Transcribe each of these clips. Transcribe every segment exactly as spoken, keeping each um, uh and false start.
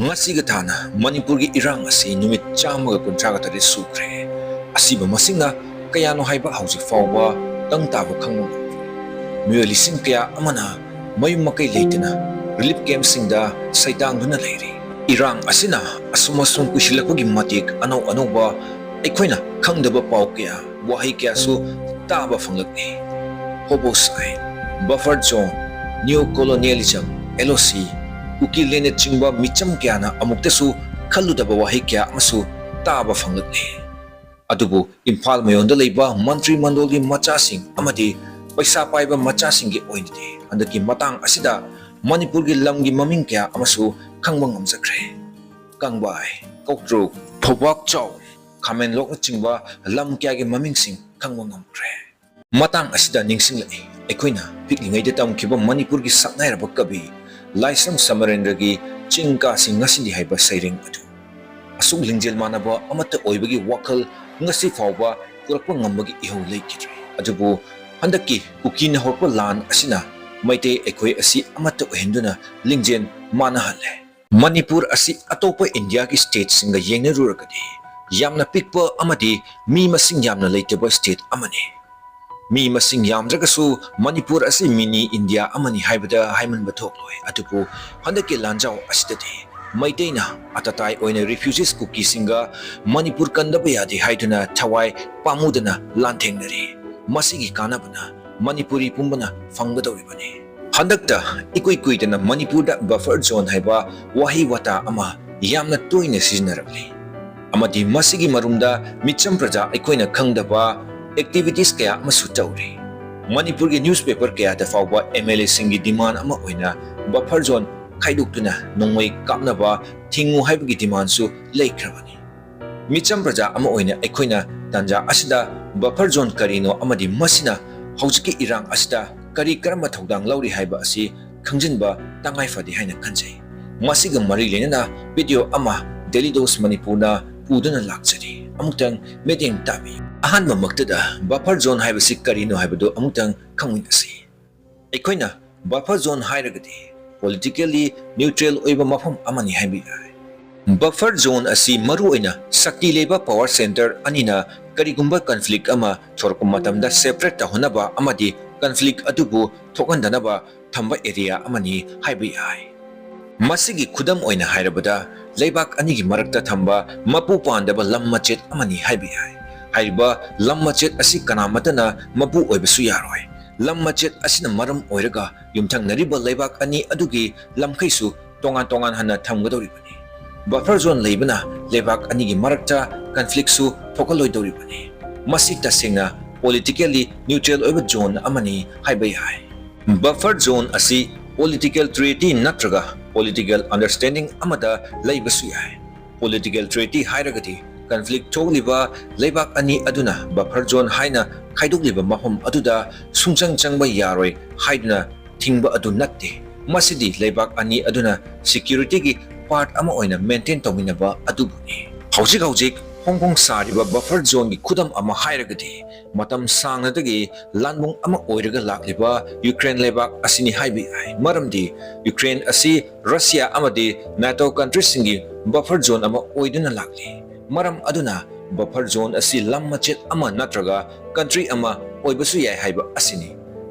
ꯉꯁꯤꯒ ꯊꯥꯅ ꯃꯅꯤꯄꯨꯔꯒꯤ ꯏꯔꯥꯡ ꯑꯁꯤ ꯅꯨꯃꯤꯠ ꯆꯥꯝꯃꯒ ꯀꯨꯟꯊ꯭ꯔꯥꯒ ꯇꯔꯦꯠ ꯁꯨꯈ꯭ꯔꯦ꯫ ꯑꯁꯤꯕ ꯃꯁꯤꯡꯅ ꯀꯌꯥꯅꯣ ꯍꯥꯏꯕ ꯍꯧꯖꯤꯛ ꯐꯥꯎꯕ ꯇꯪ ꯇꯥꯕ ꯈꯪꯕ ꯉꯝꯗ꯭ꯔꯤ꯫ ꯃꯤꯑꯣꯏ ꯂꯤꯁꯤꯡ ꯀꯌꯥ ꯑꯃꯅ ꯃꯌꯨꯝ ꯃꯀꯩ ꯂꯩꯇꯅ ꯔꯤꯂꯤꯐ ꯀꯦꯝꯞꯁꯤꯡꯗ ꯁꯩꯗꯥꯡꯗꯨꯅ ꯂꯩꯔꯤ꯫ ꯏꯔꯥꯡ ꯑꯁꯤꯅ ꯑꯁꯨꯝ ꯑꯁꯨꯝ ꯀꯨꯏꯁꯤꯜꯂꯛꯄꯒꯤ ꯃꯇꯤꯛ ꯑꯅꯧ ꯑꯅꯧꯕ ꯑꯩꯈꯣꯏꯅ ꯈꯪꯗꯕ ꯄꯥꯎ ꯀꯌꯥ, ꯋꯥꯍꯩ ꯀꯌꯥꯁꯨ ꯇꯥꯕ ꯐꯪꯂꯛꯂꯤ꯫ ꯍꯣꯃꯣꯁꯥꯏꯠ, ꯕꯐꯔ ꯖꯣꯟ, ꯅꯤꯌꯣ ꯀꯣꯂꯣꯅꯤꯌꯦꯂꯤꯖꯝ, ꯑꯦꯜ ꯑꯣ ꯁꯤ, ꯀꯨꯀꯤ ꯂꯦꯟꯅꯆꯤꯡꯕ ꯃꯤꯆꯝ ꯀꯌꯥꯅ ꯑꯃꯨꯛꯇꯁꯨ ꯈꯜꯂꯨꯗꯕ ꯋꯥꯍꯩ ꯀꯌꯥ ꯑꯃꯁꯨ ꯇꯥꯕ ꯐꯪꯂꯛꯂꯤ꯫ ꯑꯗꯨꯕꯨ ꯏꯝꯐꯥꯜ ꯃꯌꯣꯟꯗ ꯂꯩꯕ ꯃꯟꯇ꯭ꯔꯤ ꯃꯟꯗꯣꯜꯒꯤ ꯃꯆꯥꯁꯤꯡ ꯑꯃꯗꯤ ꯄꯩꯁꯥ ꯄꯥꯏꯕ ꯃꯆꯥꯁꯤꯡꯒꯤ ꯑꯣꯏꯅꯗꯤ ꯍꯟꯗꯛꯀꯤ ꯃꯇꯥꯡ ꯑꯁꯤꯗ ꯃꯅꯤꯄꯨꯔꯒꯤ ꯂꯝꯒꯤ ꯃꯃꯤꯡ ꯀꯌꯥ ꯑꯃꯁꯨ ꯈꯪꯕ ꯉꯝꯖꯈ꯭ꯔꯦ꯫ ꯀꯪꯕꯥꯏ, ꯀꯧꯇ꯭ꯔꯨꯛ, ꯐꯧꯕꯥꯛꯆꯥꯎ, ꯈꯥꯃꯦꯟꯂꯣꯛꯅꯆꯤꯡꯕ ꯂꯝ ꯀꯌꯥꯒꯤ ꯃꯃꯤꯡꯁꯤꯡ ꯈꯪꯕ ꯉꯝꯈ꯭ꯔꯦ꯫ ꯃꯇꯥꯡ ꯑꯁꯤꯗ ꯅꯤꯡꯁꯤꯡꯂꯛꯏ, ꯑꯩꯈꯣꯏꯅ ꯄꯤꯛꯂꯤꯉꯩꯗ ꯇꯝꯈꯤꯕ ꯃꯅꯤꯄꯨꯔꯒꯤ ꯁꯛꯅꯥꯏꯔꯕ ꯀꯕꯤ ꯂꯥꯏꯁ꯭ꯔꯝ ꯁꯃꯔꯦꯟꯗ꯭ꯔꯒꯤ ꯆꯤꯡ ꯀꯥꯁꯤ ꯉꯁꯤꯗꯤ ꯍꯥꯏꯕ ꯁꯩꯔꯦꯡ ꯑꯗꯨ꯫ ꯑꯁꯨꯛ ꯂꯤꯡꯖꯦꯜ ꯃꯥꯟꯅꯕ ꯑꯃꯠꯇ ꯑꯣꯏꯕꯒꯤ ꯋꯥꯈꯜ ꯉꯁꯤ ꯐꯥꯎꯕ ꯄꯨꯔꯛꯄ ꯉꯝꯕꯒꯤ ꯏꯍꯧ ꯂꯩꯈꯤꯗ꯭ꯔꯤ꯫ ꯑꯗꯨꯕꯨ ꯍꯟꯗꯛꯀꯤ ꯀꯨꯀꯤꯅ ꯍꯧꯔꯛꯄ ꯂꯥꯟ ꯑꯁꯤꯅ ꯃꯩꯇꯩ ꯑꯩꯈꯣꯏ ꯑꯁꯤ ꯑꯃꯠꯇ ꯑꯣꯏꯍꯟꯗꯨꯅ ꯂꯤꯡꯖꯦꯜ ꯃꯥꯟꯅꯍꯜꯂꯦ꯫ ꯃꯅꯤꯄꯨꯔ ꯑꯁꯤ ꯑꯇꯣꯞꯄ ꯏꯟꯗꯤꯌꯥꯒꯤ ꯁ꯭ꯇꯦꯠꯁꯤꯡꯒ ꯌꯦꯡꯅꯔꯨꯔꯒꯗꯤ ꯌꯥꯝꯅ ꯄꯤꯛꯄ ꯑꯃꯗꯤ ꯃꯤ ꯃꯁꯤꯡ ꯌꯥꯝꯅ ꯂꯩꯇꯕ ꯁ꯭ꯇꯦꯠ ꯑꯃꯅꯤ꯫ ꯃꯤ ꯃꯁꯤꯡ ꯌꯥꯝꯗ꯭ꯔꯒꯁꯨ ꯃꯅꯤꯄꯨꯔ ꯑꯁꯤ ꯃꯤꯅꯤ ꯏꯟꯗꯤꯌꯥ ꯑꯃꯅꯤ ꯍꯥꯏꯕꯗ ꯍꯥꯏꯃꯟꯕ ꯊꯣꯛꯂꯣꯏ꯫ ꯑꯗꯨꯕꯨ ꯍꯟꯗꯛꯀꯤ ꯂꯥꯟꯖꯥꯎ ꯑꯁꯤꯗꯗꯤ ꯃꯩꯇꯩꯅ ꯑꯇꯇꯥꯏ ꯑꯣꯏꯅ ꯔꯤꯐ꯭ꯌꯨꯖꯤꯁ ꯀꯨꯀꯤꯁꯤꯡꯒ ꯃꯅꯤꯄꯨꯔ ꯀꯟꯗꯕ ꯌꯥꯗꯦ ꯍꯥꯏꯗꯨꯅ ꯊꯋꯥꯏ ꯄꯥꯝꯃꯨꯗꯅ ꯂꯥꯟꯊꯦꯡꯅꯔꯤ꯫ ꯃꯁꯤꯒꯤ ꯀꯥꯟꯅꯕꯅ ꯃꯅꯤꯄꯨꯔꯤ ꯄꯨꯝꯕꯅ ꯐꯪꯒꯗꯧꯔꯤꯕꯅꯤ꯫ ꯍꯟꯗꯛꯇ ꯏꯀꯨꯏ ꯀꯨꯏꯗꯅ ꯃꯅꯤꯄꯨꯔꯗ ꯕꯐꯔ ꯖꯣꯟ ꯍꯥꯏꯕ ꯋꯥꯍꯩ ꯋꯥꯇꯥ ꯑꯃ ꯌꯥꯝꯅ ꯇꯣꯏꯅ ꯁꯤꯖꯤꯟꯅꯔꯛꯂꯤ꯫ ꯑꯃꯗꯤ ꯃꯁꯤꯒꯤ ꯃꯔꯨꯝꯗ ꯃꯤꯆꯝ ꯄ꯭ꯔꯖꯥ ꯑꯩꯈꯣꯏꯅ ꯈꯪꯗꯕ ꯑꯦꯛꯇꯤꯚꯤꯇꯤꯁ ꯀꯌꯥ ꯑꯃꯁꯨ ꯇꯧꯔꯤ꯫ ꯃꯅꯤꯄꯨꯔꯒꯤ ꯅ꯭ꯌꯨꯁꯄꯦꯄꯔ ꯀꯌꯥꯗ ꯐꯥꯎꯕ ꯑꯦꯝ ꯑꯦꯜ ꯑꯦꯁꯤꯡꯒꯤ ꯗꯤꯃꯥꯟ ꯑꯃ ꯑꯣꯏꯅ ꯕꯐꯔ ꯖꯣꯟ ꯈꯥꯏꯗꯣꯛꯇꯨꯅ ꯅꯣꯡꯃꯩ ꯀꯥꯞꯅꯕ ꯊꯤꯡꯉꯨ ꯍꯥꯏꯕꯒꯤ ꯗꯤꯃꯥꯟꯁꯨ ꯂꯩꯈ꯭ꯔꯕꯅꯤ꯫ ꯃꯤꯆꯝ ꯄ꯭ꯔꯖꯥ ꯑꯃ ꯑꯣꯏꯅ ꯑꯩꯈꯣꯏꯅ ꯇꯥꯟꯖꯥ ꯑꯁꯤꯗ ꯕꯐꯔ ꯖꯣꯟ ꯀꯔꯤꯅꯣ ꯑꯃꯗꯤ ꯃꯁꯤꯅ ꯍꯧꯖꯤꯛꯀꯤ ꯏꯔꯥꯡ ꯑꯁꯤꯗ ꯀꯔꯤ ꯀꯔꯝꯕ ꯊꯧꯗꯥꯡ ꯂꯧꯔꯤ ꯍꯥꯏꯕ ꯑꯁꯤ ꯈꯪꯖꯤꯟꯕ ꯇꯉꯥꯏ ꯐꯗꯦ ꯍꯥꯏꯅ ꯈꯟꯖꯩ꯫ ꯃꯁꯤꯒ ꯃꯔꯤ ꯂꯩꯅꯅ ꯚꯤꯗꯤꯑꯣ ꯑꯃ ꯗꯦꯂꯤ ꯗꯣꯁ ꯃꯅꯤꯄꯨꯔꯅ ꯄꯨꯗꯨꯅ ꯂꯥꯛꯆꯔꯤ꯫ ꯑꯃꯨꯛꯇꯪ ꯃꯤꯠꯌꯦꯡ ꯇꯥꯕꯤꯌꯨ꯫ ꯑꯍꯥꯟꯕꯃꯛꯇꯗ ꯕꯐꯔ ꯖꯣꯟ ꯍꯥꯏꯕꯁꯤ ꯀꯔꯤꯅꯣ ꯍꯥꯏꯕꯗꯨ ꯑꯃꯨꯛꯇꯪ ꯈꯪꯃꯤꯟꯅꯁꯤ꯫ ꯑꯩꯈꯣꯏꯅ ꯕꯐꯔ ꯖꯣꯟ ꯍꯥꯏꯔꯒꯗꯤ politically neutral ꯑꯣꯏꯕ ꯃꯐꯝ ꯑꯃꯅꯤ ꯍꯥꯏꯕ ꯌꯥꯏ꯫ Buffer zone ꯑꯁꯤ ꯃꯔꯨꯑꯣꯏꯅ ꯁꯛꯇꯤ ꯂꯩꯕ power center ꯑꯅꯤꯅ ꯀꯔꯤꯒꯨꯝꯕ conflict ꯑꯃ ꯊꯣꯔꯛꯄ ꯃꯇꯝꯗ separate ꯇꯧꯍꯟꯅꯕ ꯑꯃꯗꯤ conflict ꯑꯗꯨꯕꯨ ꯊꯣꯛꯍꯟꯗꯅꯕ ꯊꯝꯕ area ꯑꯃꯅꯤ ꯍꯥꯏꯕ ꯌꯥꯏ꯫ ꯃꯁꯤꯒꯤ ꯈꯨꯗꯝ ꯑꯣꯏꯅ ꯍꯥꯏꯔꯕꯗ, ꯂꯩꯕꯥꯛ ꯑꯅꯤꯒꯤ ꯃꯔꯛꯇ ꯊꯝꯕ ꯃꯄꯨ ꯄꯥꯟꯗꯕ ꯂꯝ ꯃꯆꯦꯠ ꯑꯃꯅꯤ ꯍꯥꯏꯕ ꯌꯥꯏ꯫ ꯍꯥꯏꯔꯤꯕ ꯂꯝ ꯃꯆꯦꯠ ꯑꯁꯤ ꯀꯅꯥꯃꯠꯇꯅ ꯃꯄꯨ ꯑꯣꯏꯕꯁꯨ ꯌꯥꯔꯣꯏ꯫ ꯂꯝ ꯃꯆꯦꯠ ꯑꯁꯤꯅ ꯃꯔꯝ ꯑꯣꯏꯔꯒ ꯌꯨꯝꯊꯪꯅꯔꯤꯕ ꯂꯩꯕꯥꯛ ꯑꯅꯤ ꯑꯗꯨꯒꯤ ꯂꯝꯈꯩꯁꯨ ꯇꯣꯉꯥꯟ ꯇꯣꯉꯥꯟ ꯍꯟꯅ ꯊꯝꯒꯗꯧꯔꯤꯕꯅꯤ꯫ Buffer zone ꯂꯩꯕꯅ ꯂꯩꯕꯥꯛ ꯑꯅꯤꯒꯤ ꯃꯔꯛꯇ conflict ꯁꯨ ꯊꯣꯛꯍꯜꯂꯣꯏꯗꯧꯔꯤꯕꯅꯤ꯫ ꯃꯁꯤ ꯇꯁꯦꯡꯅ politically neutral ꯑꯣꯏꯕ zone ꯑꯃꯅꯤ ꯍꯥꯏꯕ ꯌꯥꯏ꯫ Buffer zone ꯑꯁꯤ political treaty ꯅꯠꯇ꯭ꯔꯒ political understanding ꯑꯃꯗ ꯂꯩꯕꯁꯨ ꯌꯥꯏ꯫ Political treaty ꯍꯥꯏꯔꯒꯗꯤ conflict ꯊꯣꯛꯂꯤꯕ ꯂꯩꯕꯥꯛ ꯑꯅꯤ ꯑꯗꯨꯅ buffer zone ꯍꯥꯏꯅ ꯈꯥꯏꯗꯣꯛꯂꯤꯕ ꯃꯐꯝ ꯑꯗꯨꯗ ꯁꯨꯡꯆꯪ ꯆꯪꯕ ꯌꯥꯔꯣꯏ ꯍꯥꯏꯗꯨꯅ ꯊꯤꯡꯕ ꯑꯗꯨ ꯅꯠꯇꯦ꯫ ꯃꯁꯤꯗꯤ ꯂꯩꯕꯥꯛ ꯑꯅꯤ ꯑꯗꯨꯅ security ꯒꯤ part ꯑꯃ ꯑꯣꯏꯅ maintain ꯇꯧꯃꯤꯟꯅꯕ ꯑꯗꯨꯕꯨꯅꯤ꯫ ꯍꯧꯖꯤꯛ ꯍꯧꯖꯤꯛ ꯍꯣꯡ ꯍꯣꯡ ꯁꯥꯔꯤꯕ buffer zone ꯒꯤ ꯈꯨꯗꯝ ꯑꯃ ꯍꯥꯏꯔꯒꯗꯤ, ꯃꯇꯝ ꯁꯥꯡꯅꯗꯒꯤ ꯂꯥꯟꯕꯨꯡ ꯑꯃ ꯑꯣꯏꯔꯒ ꯂꯥꯛꯂꯤꯕ ꯌꯨꯀ꯭ꯔꯦꯟ ꯂꯩꯕꯥꯛ ꯑꯁꯤꯅꯤ ꯍꯥꯏꯕ ꯌꯥꯏ꯫ ꯃꯔꯝꯗꯤ ꯌꯨꯀ꯭ꯔꯦꯟ ꯑꯁꯤ ꯔꯁꯤꯌꯥ ꯑꯃꯗꯤ ꯅꯦꯇꯣ country ꯁꯤꯡꯒꯤ buffer zone ꯑꯃ ꯑꯣꯏꯗꯨꯅ ꯂꯥꯛꯂꯤ꯫ ꯃꯔꯝ ꯑꯗꯨꯅ buffer zone ꯑꯁꯤ ꯂꯝ ꯃꯆꯦꯠ ꯑꯃ ꯅꯠꯇ꯭ꯔꯒ country ꯑꯃ ꯑꯣꯏꯕꯁꯨ ꯌꯥꯏ ꯍꯥꯏꯕ ꯑꯁꯤꯅꯤ꯫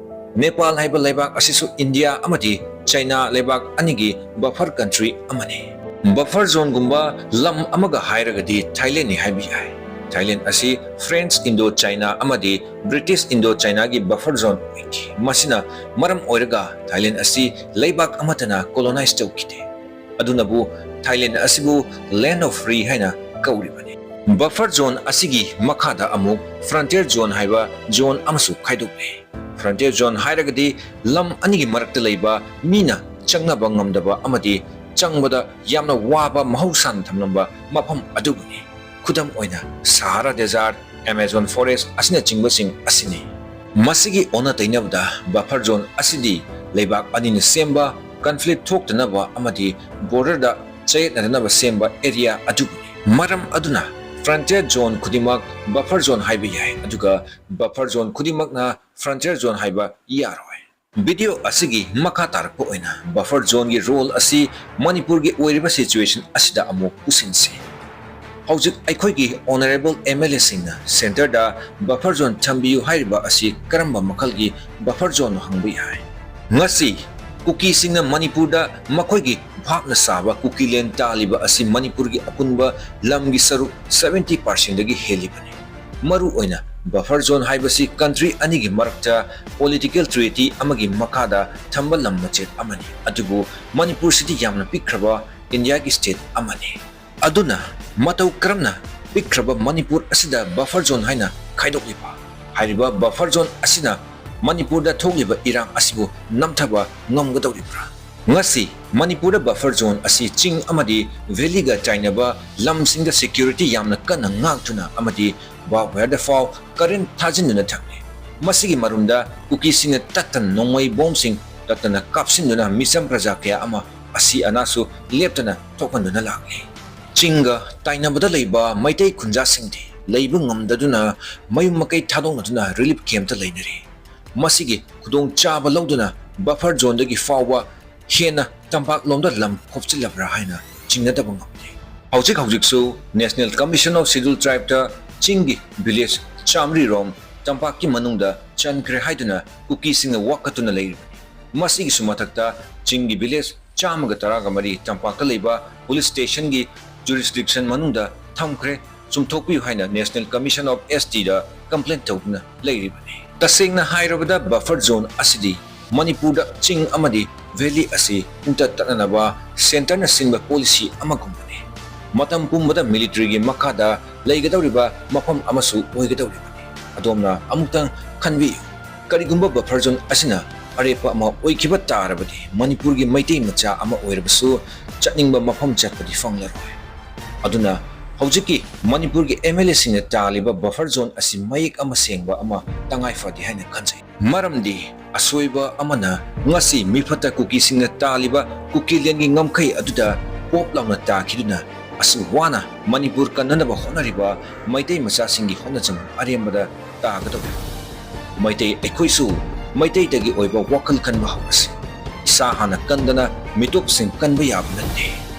ꯅꯦꯄꯥꯜ ꯍꯥꯏꯕ ꯂꯩꯕꯥꯛ ꯑꯁꯤꯁꯨ ꯏꯟꯗꯤꯌꯥ ꯑꯃꯗꯤ ꯆꯥꯏꯅꯥ ꯂꯩꯕꯥꯛ ꯑꯅꯤꯒꯤ buffer country ꯑꯃꯅꯤ꯫ Buffer zone ꯒꯨꯝꯕ ꯂꯝ ꯑꯃꯒ ꯍꯥꯏꯔꯒꯗꯤ ꯊꯥꯏꯂꯦꯟꯅꯤ ꯍꯥꯏꯕ ꯌꯥꯏ꯫ ꯊꯥꯏꯂꯦꯟ ꯑꯁꯤ French Indochina ꯑꯃꯗꯤ British Indochina ꯒꯤ buffer zone ꯑꯣꯏꯈꯤ꯫ ꯃꯁꯤꯅ ꯃꯔꯝ ꯑꯣꯏꯔꯒ ꯊꯥꯏꯂꯦꯟ ꯑꯁꯤ ꯂꯩꯕꯥꯛ ꯑꯃꯠꯇꯅ colonize ꯇꯧꯈꯤꯗꯦ꯫ ꯑꯗꯨꯅꯕꯨ ꯊꯥꯏꯂꯦꯟ ꯑꯁꯤꯕꯨ Land of Free ꯍꯥꯏꯅ ꯀꯧꯔꯤꯕꯅꯤ꯫ Buffer zone ꯑꯁꯤꯒꯤ ꯃꯈꯥꯗ ꯑꯃꯨꯛ frontier zone ꯍꯥꯏꯕ zone ꯑꯃꯁꯨ ꯈꯥꯏꯗꯣꯛꯂꯤ꯫ Frontier zone ꯍꯥꯏꯔꯒꯗꯤ ꯂꯝ ꯑꯅꯤꯒꯤ ꯃꯔꯛꯇ ꯂꯩꯕ ꯃꯤꯅ ꯆꯪꯅꯕ ꯉꯝꯗꯕ ꯑꯃꯗꯤ ꯆꯪꯕꯗ ꯌꯥꯝꯅ ꯋꯥꯕ ꯃꯍꯧꯁꯥꯅ ꯊꯝꯂꯝꯕ ꯃꯐꯝ ꯑꯗꯨꯕꯨꯅꯤ꯫ ꯈꯨꯗꯝ ꯑꯣꯏꯅ, Sahara Desert, Amazon Forest ꯑꯁꯤꯅꯆꯤꯡꯕꯁꯤꯡ ꯑꯁꯤꯅꯤ꯫ ꯃꯁꯤꯒꯤ ꯑꯣꯟꯅ ꯇꯩꯅꯕꯗ, buffer zone ꯑꯁꯤꯗꯤ ꯂꯩꯕꯥꯛ ꯑꯅꯤꯅ ꯁꯦꯝꯕ, conflict ꯊꯣꯛꯇꯅꯕ ꯑꯃꯗꯤ border ꯗ ꯆꯌꯦꯠꯅꯗꯅꯕ ꯁꯦꯝꯕ area ꯑꯗꯨꯕꯨꯅꯤ꯫ ꯃꯔꯝ ꯑꯗꯨꯅ, frontier zone ꯈꯨꯗꯤꯡꯃꯛ buffer zone ꯍꯥꯏꯕ ꯌꯥꯏ, ꯑꯗꯨꯒ buffer zone ꯈꯨꯗꯤꯡꯃꯛꯅ frontier zone ꯍꯥꯏꯕ ꯌꯥꯔꯣꯏ꯫ ꯚꯤꯗꯤꯑꯣ ꯑꯁꯤꯒꯤ ꯃꯈꯥ ꯇꯥꯔꯛꯄ ꯑꯣꯏꯅ buffer zoneꯒꯤ role ꯑꯁꯤ ꯃꯅꯤꯄꯨꯔꯒꯤ ꯑꯣꯏꯔꯤꯕ situation ꯑꯁꯤꯗ ꯑꯃꯨꯛ ꯄꯨꯁꯤꯟꯁꯤ꯫ ꯍꯧꯖꯤꯛ ꯑꯩꯈꯣꯏꯒꯤ honourable MLAꯁꯤꯡꯅ centreꯗ buffer zone ꯊꯝꯕꯤꯌꯨ ꯍꯥꯏꯔꯤꯕ ꯑꯁꯤ ꯀꯔꯝꯕ ꯃꯈꯜꯒꯤ buffer zoneꯅꯣ ꯍꯪꯕ ꯌꯥꯏ꯫ ꯉꯁꯤ ꯀꯨꯀꯤꯁꯤꯡꯅ ꯃꯅꯤꯄꯨꯔꯗ ꯃꯈꯣꯏꯒꯤ ꯚꯥꯞꯅ ꯁꯥꯕ ꯀꯨꯀꯤꯂꯦꯟ ꯇꯥꯜꯂꯤꯕ ꯑꯁꯤ ꯃꯅꯤꯄꯨꯔꯒꯤ ꯑꯄꯨꯟꯕ ꯂꯝꯒꯤ ꯁꯔꯨꯛ seventy percentꯗꯒꯤ ꯍꯦꯜꯂꯤꯕꯅꯤ꯫ ꯃꯔꯨ ꯑꯣꯏꯅ buffer zone ꯍꯥꯏꯕꯁꯤ country ꯑꯅꯤꯒꯤ ꯃꯔꯛꯇ political treaty ꯑꯃꯒꯤ ꯃꯈꯥꯗ ꯊꯝꯕ ꯂꯝ ꯃꯆꯦꯠ ꯑꯃꯅꯤ꯫ ꯑꯗꯨꯕꯨ ꯃꯅꯤꯄꯨꯔꯁꯤꯗꯤ ꯌꯥꯝꯅ ꯄꯤꯛꯈ꯭ꯔꯕ ꯏꯟꯗꯤꯌꯥꯒꯤ state ꯑꯃꯅꯤ꯫ ꯑꯗꯨꯅ ꯃꯇꯧ ꯀꯔꯝꯅ ꯄꯤꯛꯈ꯭ꯔꯕ ꯃꯅꯤꯄꯨꯔ ꯑꯁꯤꯗ buffer zone ꯍꯥꯏꯅ ꯈꯥꯏꯗꯣꯛꯂꯤꯕ? ꯍꯥꯏꯔꯤꯕ buffer zone ꯑꯁꯤꯅ ꯃꯅꯤꯄꯨꯔꯗ ꯊꯣꯛꯂꯤꯕ ꯏꯔꯥꯡ ꯑꯁꯤꯕꯨ ꯅꯝꯊꯕ ꯉꯝꯒꯗꯧꯔꯤꯕ꯭ꯔꯥ? ꯉꯁꯤ ꯃꯅꯤꯄꯨꯔꯗ buffer zone ꯑꯁꯤ ꯆꯤꯡ ꯑꯃꯗꯤ valleyꯒ ꯆꯥꯏꯅꯕ ꯂꯝꯁꯤꯡꯗ security ꯌꯥꯝꯅ ꯀꯟꯅ ꯉꯥꯛꯇꯨꯅ ꯑꯃꯗꯤ barbed wireꯗ ꯐꯥꯎ current ꯊꯥꯖꯤꯟꯗꯨꯅ ꯊꯝꯂꯤ꯫ ꯃꯁꯤꯒꯤ ꯃꯔꯨꯝꯗ ꯀꯨꯀꯤꯁꯤꯡꯅ ꯇꯠꯇꯅ ꯅꯣꯡꯃꯩ ꯕꯣꯝꯁꯤꯡ ꯇꯠꯇꯅ ꯀꯥꯞꯁꯤꯟꯗꯨꯅ ꯃꯤꯆꯝ ꯄ꯭ꯔꯖꯥ ꯀꯌꯥ ꯑꯃ ꯑꯁꯤ ꯑꯅꯥꯁꯨ ꯂꯦꯞꯇꯅ ꯊꯣꯛꯍꯟꯗꯨꯅ ꯂꯥꯛꯂꯤ꯫ ꯆꯤꯡꯒ ꯇꯥꯏꯅꯕꯗ ꯂꯩꯕ ꯃꯩꯇꯩ ꯈꯨꯟꯖꯥꯁꯤꯡꯗꯤ ꯂꯩꯕ ꯉꯝꯗꯗꯨꯅ ꯃꯌꯨꯝ ꯃꯀꯩ ꯊꯥꯗꯣꯛꯅꯗꯨꯅ relief campꯇ ꯂꯩꯅꯔꯤ꯫ ꯃꯁꯤꯒꯤ ꯈꯨꯗꯣꯡꯆꯥꯕ ꯂꯧꯗꯨꯅ buffer zoneꯗꯒꯤ ꯐꯥꯎꯕ ꯍꯦꯟꯅ ꯇꯝꯄꯥꯛꯂꯣꯝꯗ ꯂꯝ ꯈꯣꯞꯆꯤꯜꯂꯕ꯭ꯔꯥ ꯍꯥꯏꯅ ꯆꯤꯡꯅꯗꯕ ꯉꯝꯗꯦ꯫ ꯍꯧꯖꯤꯛ ꯍꯧꯖꯤꯛꯁꯨ National Commission of Scheduled Tribeꯇ ꯆꯤꯡꯒꯤ village ꯆꯥꯃꯔꯤ ꯔꯣꯝ ꯇꯝꯄꯥꯛꯀꯤ ꯃꯅꯨꯡꯗ ꯆꯟꯈ꯭ꯔꯦ ꯍꯥꯏꯗꯨꯅ ꯀꯨꯀꯤꯁꯤꯡꯅ ꯋꯥꯀꯠꯇꯨꯅ ꯂꯩꯔꯤꯕꯅꯤ꯫ ꯃꯁꯤꯒꯤꯁꯨ ꯃꯊꯛꯇ ꯆꯤꯡꯒꯤ village ꯆꯥꯝꯃꯒ ꯇꯔꯥꯒ ꯃꯔꯤ ꯇꯝꯄꯥꯛꯇ ꯂꯩꯕ police stationꯒꯤ jurisdiction ꯃꯅꯨꯡꯗ ꯊꯝꯈ꯭ꯔꯦ, ꯆꯨꯝꯊꯣꯛꯄꯤꯌꯨ ꯍꯥꯏꯅ National Commission of STꯗ complaint ꯇꯧꯗꯨꯅ ꯂꯩꯔꯤꯕꯅꯤ꯫ ꯇꯁꯦꯡꯅ ꯍꯥꯏꯔꯕꯗ buffer zone ꯑꯁꯤꯗꯤ ꯃꯅꯤꯄꯨꯔꯗ ꯆꯤꯡ ꯑꯃꯗꯤ valley ꯑꯁꯤ ꯄꯨꯡꯇꯠ ꯇꯠꯅꯅꯕ centreꯅ ꯁꯤꯟꯕ policy ꯑꯃꯒꯨꯝꯕꯅꯤ꯫ ꯃꯇꯝ ꯄꯨꯝꯕꯗ militaryꯒꯤ ꯃꯈꯥꯗ ꯂꯩꯒꯗꯧꯔꯤꯕ ꯃꯐꯝ ꯑꯃꯁꯨ ꯑꯣꯏꯒꯗꯧꯔꯤꯕꯅꯤ꯫ ꯑꯗꯣꯝꯅ ꯑꯃꯨꯛꯇꯪ ꯈꯟꯕꯤꯌꯨ, ꯀꯔꯤꯒꯨꯝꯕ buffer zone ꯑꯁꯤꯅ ꯑꯔꯦꯞꯄ ꯑꯃ ꯑꯣꯏꯈꯤꯕ ꯇꯥꯔꯕꯗꯤ ꯃꯅꯤꯄꯨꯔꯒꯤ ꯃꯩꯇꯩ ꯃꯆꯥ ꯑꯃ ꯑꯣꯏꯔꯕꯁꯨ ꯆꯠꯅꯤꯡꯕ ꯃꯐꯝ ꯆꯠꯄꯗꯤ ꯐꯪꯂꯔꯣꯏ꯫ ꯑꯗꯨꯅ ꯍꯧꯖꯤꯛꯀꯤ ꯃꯅꯤꯄꯨꯔꯒꯤ MLAꯁꯤꯡꯅ ꯇꯥꯜꯂꯤꯕ buffer zone ꯑꯁꯤ ꯃꯌꯦꯛ ꯑꯃ ꯁꯦꯡꯕ ꯑꯃ ꯇꯉꯥꯏ ꯐꯗꯦ ꯍꯥꯏꯅ ꯈꯟꯖꯩ꯫ ꯃꯔꯝꯗꯤ ꯑꯁꯣꯏꯕ ꯑꯃꯅ ꯉꯁꯤ ꯃꯤꯐꯠꯇ ꯀꯨꯀꯤꯁꯤꯡꯅ ꯇꯥꯜꯂꯤꯕ ꯀꯨꯀꯤꯂꯦꯟꯒꯤ ꯉꯝꯈꯩ ꯑꯗꯨꯗ ꯄꯣꯞ ꯂꯥꯎꯅ ꯇꯥꯈꯤꯗꯨꯅ ꯑꯁꯨꯛ ꯋꯥꯅ ꯃꯅꯤꯄꯨꯔ ꯀꯟꯅꯅꯕ ꯍꯣꯠꯅꯔꯤꯕ ꯃꯩꯇꯩ ꯃꯆꯥꯁꯤꯡꯒꯤ ꯍꯣꯠꯅꯖꯃꯟ ꯑꯔꯦꯝꯕꯗ ꯇꯥꯒꯗꯧꯔꯤꯕꯅꯤ꯫ ꯃꯩꯇꯩ ꯑꯩꯈꯣꯏꯁꯨ ꯃꯩꯇꯩꯗꯒꯤ ꯑꯣꯏꯕ ꯋꯥꯈꯜ ꯈꯟꯕ ꯍꯧꯔꯁꯤ꯫ ꯏꯁꯥ ꯍꯥꯟꯅ ꯀꯟꯗꯅ ꯃꯤꯇꯣꯞꯁꯤꯡ ꯀꯟꯕ ꯌꯥꯕ ꯅꯠꯇꯦ꯫